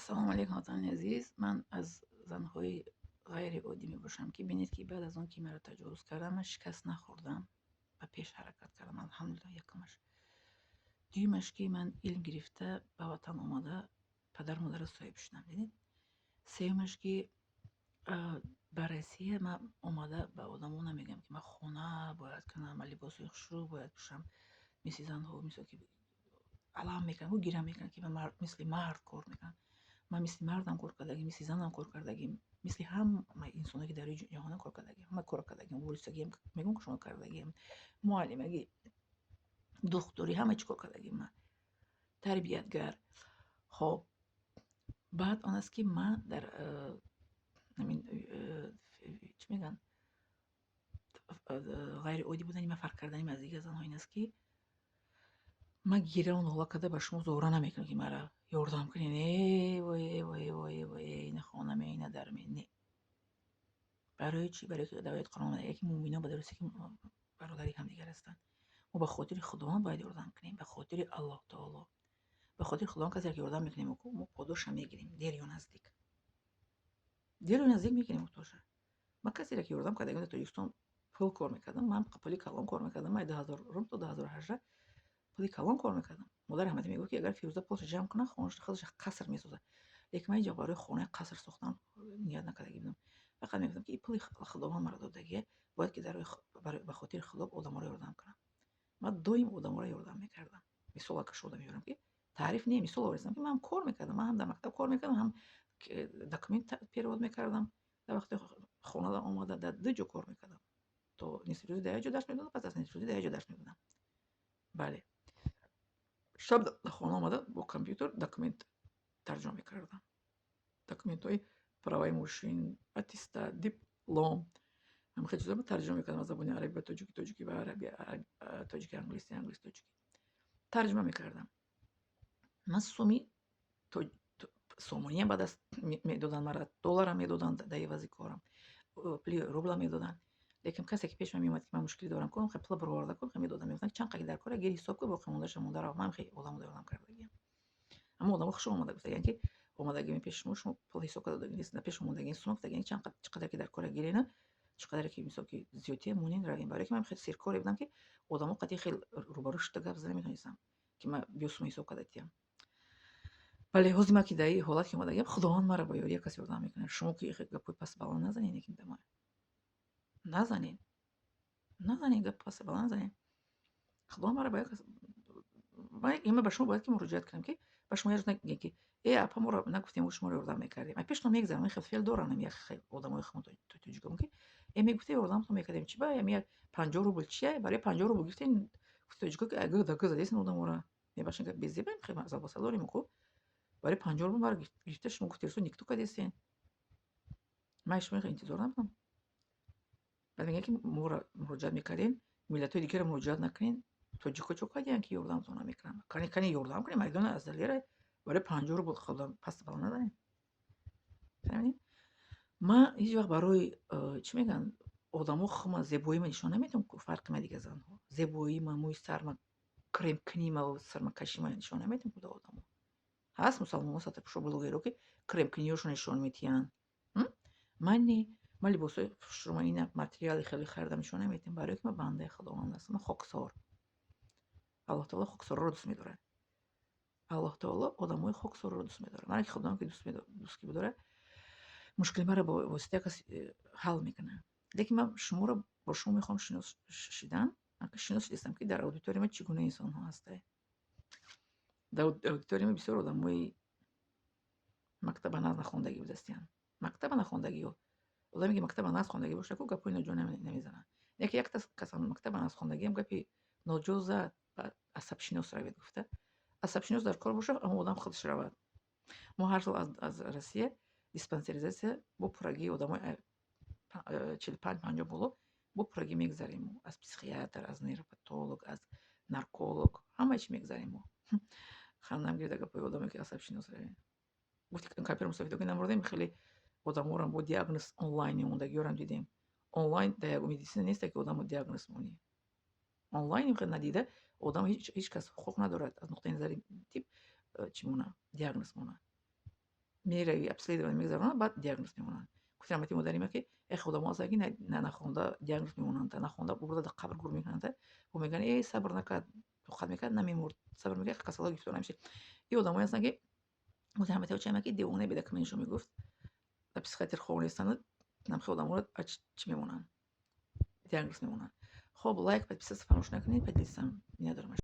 Ассалому алайкум, ватанони азиз. Ман аз занҳои ғайриоддӣ мебошам, ки бинед, ки баъд аз он ки маро таҷовуз кардам, ман шикаст нахӯрдам, ба пеш ҳаракат кардам, алҳамдулиллаҳ. Якумаш. Дуюмаш, ки ман илм гирифта, ба ватан омада, падару модарро соҳиб шудам, дидед. Сеюмаш, ки ба Россия ман омада, ба одамо намегӯям, ки ман хона бояд кунам, ман либосҳои хушрӯ бояд пӯшам, мисли занҳо, мисол ки алам мекунанд, гира мекунанд, ки ман мисли мард кор мекунам. Ман мисли мардам кор кардагим, мисли занам кор кардагим, мисли ҳама инсоне, ки дар рӯи ҷаҳона кор кардагим, ҳама кор кардагим. Полисагиам мегӯм, ки шумо кардагиам, муаллимагӣ, духтурӣ, ҳама чӣ кор кардагим ман, тарбиятгар. Хоб, баъд он аст, ки ман дар ҳамин чӣ мегӯянд, ғайриоддӣ будани ман, фарқ кардани ман аз дигар занҳо ин аст, ки ман гиряву нола карда ба шумо зора намекунам, ки маро ёрдам кунед. Э вой, э вой, э вой, э вой, ина хонаме, ина дарме. Не. Барои чӣ? Барои ки дар ояти Қуръон омада, ки мӯъминон ба дурусте ки бародари ҳамдигар ҳастанд. Мо ба хотири Худованд бояд ёрдам кунем, ба хотири Аллоҳ таоло, ба хотири Худованд. Касе ки ёрдам мекунем, мо подоша мегирем, дер ё наздик, дер ё наздик мегирем подоша. Ман касере ки ёрдам кардагим, дар Тоҷикистон пул кор мекардам, ман пули калон кор мекардам. Ман 2000 то 2018 пули калон кор мекардам. Модари раҳматӣ мегуфт, ки агар Фирӯза пулша ҷамъ кунад, худаш қаср месозад. Лекин ман инҷо барои хонаи қаср сохтан ният накарда будам. Фақат мегуфтам, ки ин пули Худованд маро додагия, бояд ки ба хотири Худо одаморо ёрдам кунам. Ман доим одаморо ёрдам мекардам. Мисол кашода меорам, ки таъриф не, мисол овардам, ки ман ҳам кор мекардам, ман ҳам дар мактаб кор мекардам, ҳам документ перевод мекардам. Дар вақти хонада омада, дар ду ҷо кор мекардам. То нисфирӯзӣ дар як ҷо дарс медодам, пас аз нисфирӯзӣ дар як ҷо дарс медодам. Бале, шаб дар хона омада, бо компютер документ тарҷума мекардам, документҳои праваи мошин, аттестат, диплом, ҳамин хел чизҳоро тарҷума мекардам аз забони арабӣ ба тоҷикӣ, тоҷикӣ ба арабӣ, тоҷики англисӣ, англис тоҷикӣ тарҷума мекардам. Ман суми сомониам ба даст медоданд, мара долларам медоданд дар ивази корам, пули рубла медоданд. Лекин касе ки пеши ман меомад, ки ман мушкилӣ дорам, кун, пула бароварда кун, медодам. Мегуфтанд, чанд қадар дар кора, гир, ҳисоб кун, боқимондаша монда рав. Ман хеле одамо ёрдам кардагиам. Аммо одамо хушо омада гуфтагианд, ки омадагими пеши шумо, шумо пул ҳисоб карда додагӣ нест, пеш омодагии сума гуфтагианд, чанд чӣ қадар ки дар кора гирена, чӣ қадаре ки, мисол, ки зиёдтия монен, равем. Барое ки ман хеле серкоре будам, ки одамо қатъи хел рӯбарӯ шуда гап зада наметонистам, ки ман биё сума ҳисоб карда тиям. Бале, ҳозир ман ки дар ин ҳолат ки омадагиам, Худованд маро ба ёрии як кас ёрдам мекунад. Шумо ки гапҳои паст баланд назанед, лекин да ман назанед, назанед, гап паст баланд назанед. Худованд маро ба як кас, ман ба шумо бояд ки муроҷиат кунам, ки ба шумо як рӯз нагӯем, ки э, апа, моро нагуфтем, шуморо ёрдам мекардем. А пештон мегзарам, хел феъл дорам, як одамои худмон тоҷикон, ки э, мегуфте, ёрдамтон мекардем, чи ба як 50 рубл чия, барои 50 рубл гирифтем. Тоҷико ки гӯда гӯ задесин одаморо, мебахшед, безебаем, хел забоса дорем ку. Барои 50 рубл маро гирифта, шумо гуфтед, никто кардесен. Ман шумо интизор набудам. Баъд мегӯянд, ки моро муроҷиат мекардем, миллатҳои дигарро муроҷиат накунед. Тоҷико чо кардиянд, ки ёрдамтон намекунам? Кани, кани, ёрдам кунем, майдона аз далера барои 50 рубл худам паст баланд назанем. Фаҳмидед? Ман ҳеҷ вақт барои чӣ мегӯянд, одамо хума зебоима нишон наметавам, фарқи ма дигар занҳо. Зебоима, мӯи сарма, кремкунима, сармакашима нишон наметавам куда одамо. Ҳаст мусалмонҳо, сатрпӯшо, блогеро, ки кремкуниҳошон нишон медиҳанд. Ман не, ман либосҳои хушрӯма, ина материали хеле харидам, нишон наметиҳам, барое ки ман бандаи Худованд ҳастам, ман хоксор. Аллоҳ таоло хоксорро дӯст медорад. Аллоҳ таоло одамои хоксорро дӯст медорад. Ман ки Худованд ки дӯст ки бидорад, мушкили маро бо воситаи як кас ҳал мекунад. Лекин ман шуморо, бо шумо мехоҳам шинос шидан, шинос шудистам, ки дар аудитория ман чӣ гуна инсонҳо ҳастанд. Дар аудитория ман бисёр одамои мактаба нағз нахондагӣ будастиянд. Мактаба нахондагиё. Одаме ки мактаба нағз хондагӣ бошад ку, гапҳои ноҷо намезанад. Яке якта касам мактаба нағз хондагиам гапи ноҷо зад, асабшинос равед гуфта. Асабшинос дар кор бошад, аммо одам худаш равад. Мо ҳар сол аз Россия диспансеризатсия бо пуррагии одамои 45, 50 боло бо пуррагӣ мегзарем. Мо аз психиатр, аз нейропатолог, аз нарколог, ҳамаи чӣ мегзарем мо. Хандам гирифта гапҳои одаме, ки асабшинос равем. Гуфти компютер мусофида ки намурдем, хеле одаморо бо диагноз онлайн мемондагиёрам дидем. Онлайн дар як медицина нест, ки одамо диагноз монӣ. Онлайн хел надида одам ҳеҷ кас ҳуқуқ надорад аз нуқтаи назари тиб чӣ мона, диагноз монад. Мерави, обследование мегузаронанд, баъд диагноз мемонанд. Гуфти раҳмати модари ма, ки эх, одамо ҳастанд, ки нахонда диагноз мемонанд, нахонда бурда дар қабр гур мекунанд. Бо мегӯянд: «Э, сабр накард, тоқат мекард, намемурд, сабр мекард, касалҳо гирифтор намешид». И одамое ҳастанд, ки, гуфти раҳмати очама, ки девонаи бедокументшо мегуфт, дар психиатр хор нестанд. Намхи одаморо чӣ мемонанд? Диагноз мемонанд. Хоб, лайк, подписаться фаромӯш накунед, поделиться. Миннатдорам.